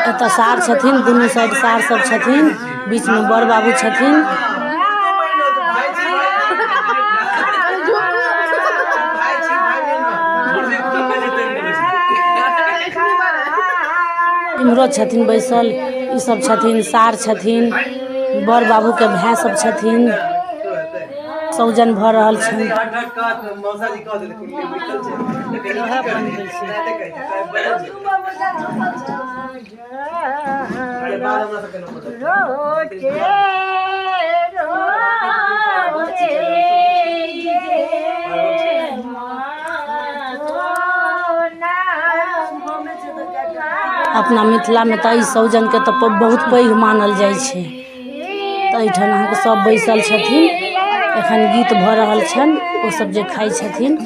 एतऽ सार छथिन, दुनू साइड सार सब छथिन, बीचमे बड़ बाबू छथिन। इम्हरो छथिन बैसल, ई सब छथिन, सार छथिन, बड़ बाबूके भाय सब छथिन। सौजन भऽ रहल छनि। अपना मिथिलामे तऽ एहि सौजनके तऽ बहुत पैघ मानल जाइ छै। तऽ एहिठाम अहाँके सब बैसल छथिन, एखन गीत भऽ रहल छनि, ओसब जे खाइ छथिन।